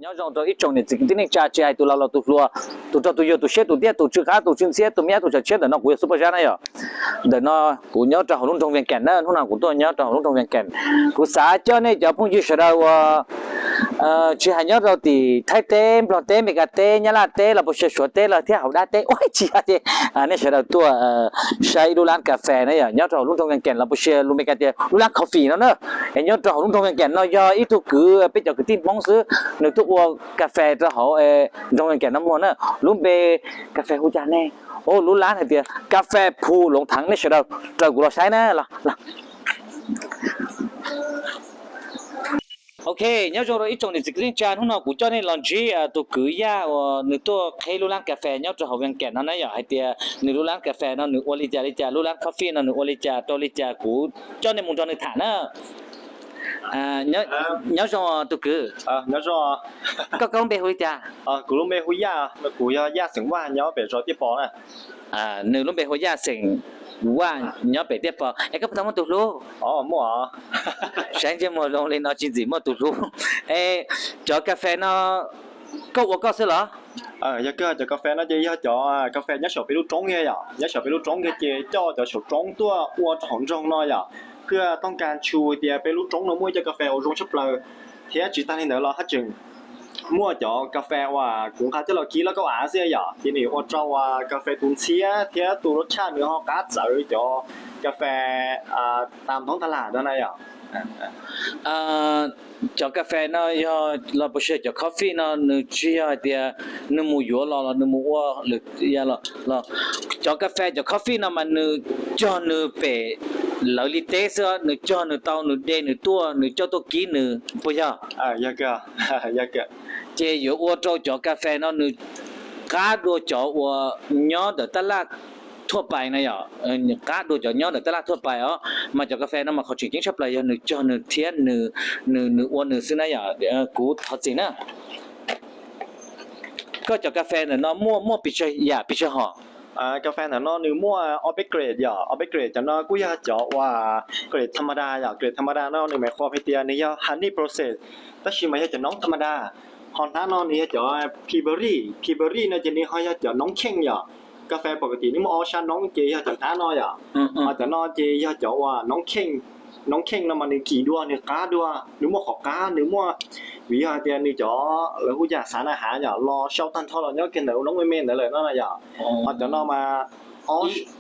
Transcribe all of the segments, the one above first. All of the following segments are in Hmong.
Nyob zoo rau ib tsoom niam txiv kwv tij neej tsa, tsis hais tus laus los tus hluas, tus rog tus yug, tus siab tus ntiag, tus tsw qab tus tsw ntxhiab, tus me nyab tus tsawm tshiab, ntawm no kuv yog Xub Paj Zab na yom. Ntawm no kuv nyob rau hauv lub nroog Vias Kas na, hnub no kuv tuaj nyob rau hauv lub nroog Vias Kas. Kuv xav coj nej cov phooj ywg sawv daws uas tsis hais nyob rau tim Thaib teb, Nplog teb, Mes Kas teb, Nyab Laj teb los puas sia Suav teb los thiab hauv dab teb ua tsis yog ces nej sawv daws tuaj saib ib lub lab kas fes na yom, nyob rau hauv lub nroog Vias Kas los puas sia lus Mes Kas tias lub lab coffee no na. Es nyob rau hauv lub nroog Vias Kas no yog ib tug kwv, peb cov kwv tij Hmoob xwb, nws tuaj ua kas fes rau hauv nroog Vias Kas no muag na. Lub npe kas fes hu cas ne? Lub lab hais tias kas fes Phu Loov Thav, nej sawv daws raws kuv los saib na. Ok, nyob zoo rau ib tsoom niam txiv kwv tij neej tsa, hnub no kuv coj nej los ntsib tus kwv Yaj uas nws tuaj qheb lub lab kas fes nyob rau hauv Vias Kas no na yom, hais tias nws lub lab kas fes no nws ua li cas li cas, lub lab coffee no nws ua li cas rau li cas, kuv coj nej mus nrog nws tham na. Nyob zoo tus kwv. Koj, koj lub npe hu li cas? Kuv lub npe hu Yaj, kuv yog Yaj xeem Vaj nyob pem zos Tiaj Pos na. Nws lub npe hu Yaj xeem Vaj nyob pem Tiaj Pos. Es koj puas tau muaj tus hlub? Saib ntsej muag zoo li no tsis ntxim muaj tus hlub. Es cov kas fes no koj ua koj xwb los? Yog kawg, cov kas fes no ces yog cov kas fes nyob saum peb lub roob kiag yom, nyob saum peb lub roob kiag ces coj cov saum roob tuaj ua rau hauv nroog no yom, thiaj tau kas tshu tias peb lub roob no muaj ib co kas fes uas zoo tshaj plaws. Thiab tsis tag li ntawd los haj tseem muaj cov kas fes uas kuv nqa coj los kib lauj kaub av xwb yom, ces nws ua rau kas fes tus ntxhiab thiab tus lub tshaj nws ho qab txawv cov kas fes tam thoob tas lam no na yom. Cov kas fes no yog los puas sia cov coffee no nws tsis yog hais tias nws mus yuav los los nws mus ua lwm yam los. Cov kas fes cov coffee no mas nws cog nws pem lawv li teb xwb, nws cog nws tau nws de nws tuaj nws coj tuaj kib nws puas yog? Ces yuav ua rau cov kas fes no nws qab dua cov uas nyob ntawm tab laj thuaj pais na yom, qab dua cov nyob ntawm tab laj thuaj pais os. Mas cov kas fes no mas qhov tseem ceeb tshaj plaws yog nws cog nws thiab nws ua nws xwb na yom. Kuv thov txim na. Koj cov kas fes ntawm no muaj muaj pes tsawg yam pes tsawg hom? Kas fes ntawm no nws muaj ob peb grade yom, ob peb grade, cov no kuj yog cov uas grade tha ma da yom, grade tha ma da no nws mam qhuas hais tias nws yog honey process, tab sis mas yog cov noob tha ma da. Ho hnab no nws yog cov peaberry, peaberry no ces nws ho yog cov noob kheej yom. Kas fes pom kwv tim nws muaj ob sab noob ces yog cov hnab no yom. Ho cov no ces yog cov uas noob kheej, noob kheej no mas nws kim dua nws qab dua, nws muaj qhov qab nws muaj, vim yog hais tias nws cov lawv hu cas xav na hav yom los sau tag nrho los nyob kiag ntawm noob me me ntawd lawm no na yom. Ho cov no mas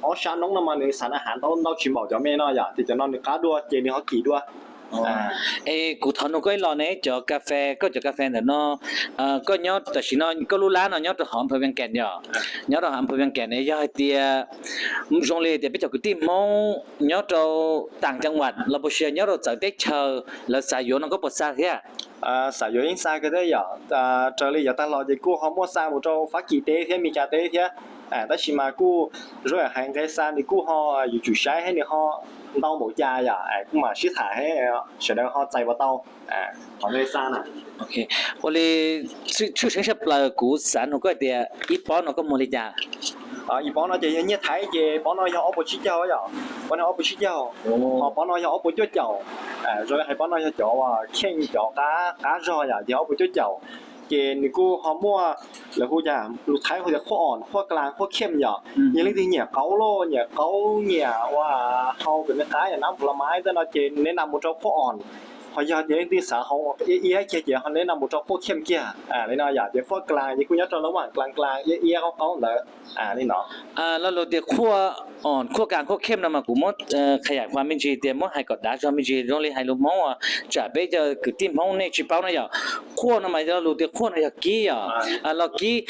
ob sab noob no mas nws xav na hav ntau ntau tsis npaum cov me no yom, ces cov no nws qab dua ces nws ho kim dua. Es kuv thov nug koj ib los ne, cov kas fes, koj cov kas fes ntawm no, koj nyob tam sim no koj lub lab no nyob rau hauv Anphaw Vias Kas yom, nyob rau hauv Anphaw Vias Kas ne, yog hais tias zoo li tias peb cov kwv tij Hmoob nyob rau taam caa vas los puas sia nyob rau txawv teb chaws lawv xav yuav no koj puas xa thiab? Xav yuav yeej xa kawg thiab yom. Raws li yav tag los ces kuj ho muaj xa mus rau Fab Kis teb thiab Mes Kas teb thiab, tab sis mas kuj zoo hais nqe xa nws kuj ho yuav tsum saib thiab nws ho ntau npaum cas yom, kuj mam sib tham thiab sawv daws ho txais puas tau qhov nqe xa na. Ua li tshwj xeeb tshaj plaws kuv xav nug koj tias ib pob no koj muag li cas? Ib pob no ces yog nyiaj Thaib ces pob no yog ob puas tsib caug yom, pob no ob puas tsib caug. Ho pob no yog ob puas cuaj caum. Zoo li hais pob no yog cov uas kheej cov qab zog yom, ces ob puas cuaj caum. Ces nws kuj ho muaj lawv hu cas lus Thaib hu tias khuaj os, khuaj klas, khuaj khem yom. Yog leej twg nyiam qaub loj, nyiam qaub nyiam ua hau kom nws qab yam nab npus los mas tej no ces neb nam mus rau khuaj os. Ho yog tias leej twg xav hau iab iab kiag ces ho neb nam mus rau khuaj khem kiag li no yom. Ces khuaj klas ces kuj nyob rau lub vas klas klas iab iab qaub qaub ntawd li no. Lo lus tias khuaj os, khuaj klas, khuaj khem no mas kuv muab qhia yam qhuas me ntsis tias muab hais kom dav zog me ntsis zoo li hais lus Hmoob uas tsam peb cov kwv tij Hmoob nej tsis paub na yom. Khuaj no mas lo lus tias khuaj no yog kib yom, los kib.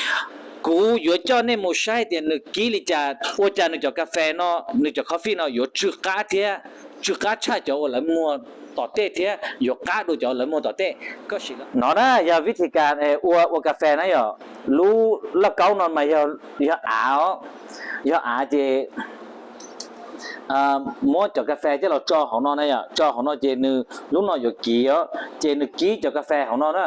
Kuv yuav coj nej mus saib tias nws kib li cas ua cas nws cov kas fes no, nws cov coffee no yuav tsw qab thiab tsw qab tshaj cov uas lawv muag tom tej thiab yuav qab dua cov lawv muag tom tej. Koj sim no na yog vib thib kas ua ua kas fes na yom. Lub lauj kaub no mas yog av, yog av ces muab cov kas fes coj los tso hauv no na yom, tso hauv no ces nws lub no yuav kiv os, ces nws kib cov kas fes hauv no na.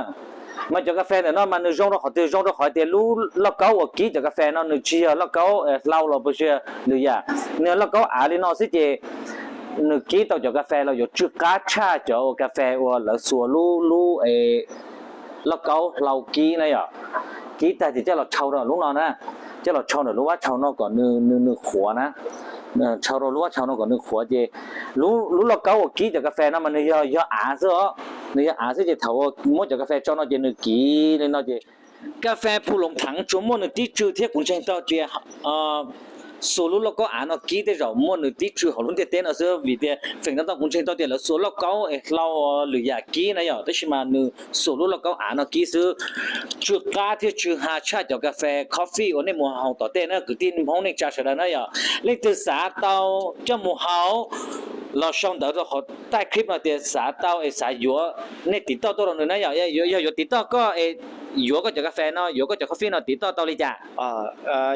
Mas cov kas fes ntawm no mas nws zoo rau qhov twg? Zoo rau qhov tias lub lauj kaub uas kib cov kas fes no nws tsis yog lauj kaub hlau los puas sia lwm yam, nws yog lauj kaub av li no xwb ces nws kib tau cov kas fes los yuav tsw qab tshaj cov uas kas fes uas lawv xuas lub lub lauj kaub hlau kib na yom. Kib tag ces coj los tshau rau lub no na, coj los tshau ntawm lub vab tshau no kom nws nws qhuav na, tshau rau lub vab tshau no kom nws qhuav ces lub lauj kaub uas kib cov kas fes no mas nws yog yog av xwb os, nws yog av xwb ces thaum uas muab cov kas fes tso no ces nws kiv li no ces kas fes Phu Loos Thav tsuas muaj nws tib tswv thiab kuv ntseeg tau tias xuas lub lauj kaub av no kib tej zaum muaj nws tib tswv hauv lub ntiaj teb no xwb vim tias feem ntau ntau kuv ntseeg tau tias lawv xuas lauj kaub es hlau lwm yam kib na yom, tab sis mas nws xuas lub lauj kaub av no kib xwb. Tsw qab thiab tsw ha tshaj cov kas fes coffee uas nej mus haus tom tej na kwv tij Hmoob neej tsa sawv daws na yom. Leej twg xav tau coj mus haus los sau ntawv rau qhov taij clip no tias xav tau es xav yuav, nej tiv toj tuaj rau nws na yom. Yog yuav tiv toj koj es yuav koj cov kas fes no, yuav koj cov coffee no tiv toj tau li cas?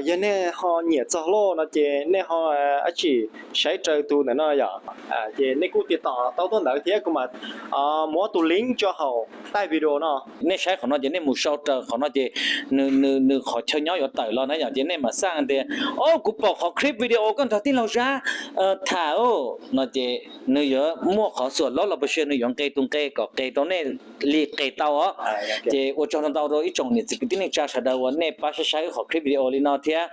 Yog nej ho nyiam txog loj no ces nej ho dab tsi saib raws tus ntawm no yom, ces nej kuj tiv toj tau tuaj ntawd thiab kuv mam muab tus link tso hauv taij video no. Nej saib qhov no ces nej mus sau raws qhov no ces nws nws qhov chaw nyob yuav tawm los na yom, ces nej mam xaj tias, o, kuv pom qhov clip video koj nrog tij laug Zab tham no ces nws yuav muaj qhov xuam lob los puas sia nws yuav nqes tus nqe kom qes rau nej li qes tau os. Ces ua tsaug ntau ntau rau ib tsoom niam txiv kwv tij neej tsa sawv daws uas nej pab saib saib wb qhov clip video li no thiab.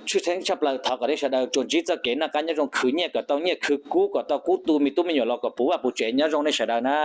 Tshwj xeeb tshaj plaws thov kom nej sawv daws tsuas ntsib txoj kev noj qab nyob zoo, khwv nyiaj kom tau nyiaj, khwv kub kom tau kub, tu me tub me nyuam los kom puv vaj puv tsev, nyob zoo nej sawv daws na.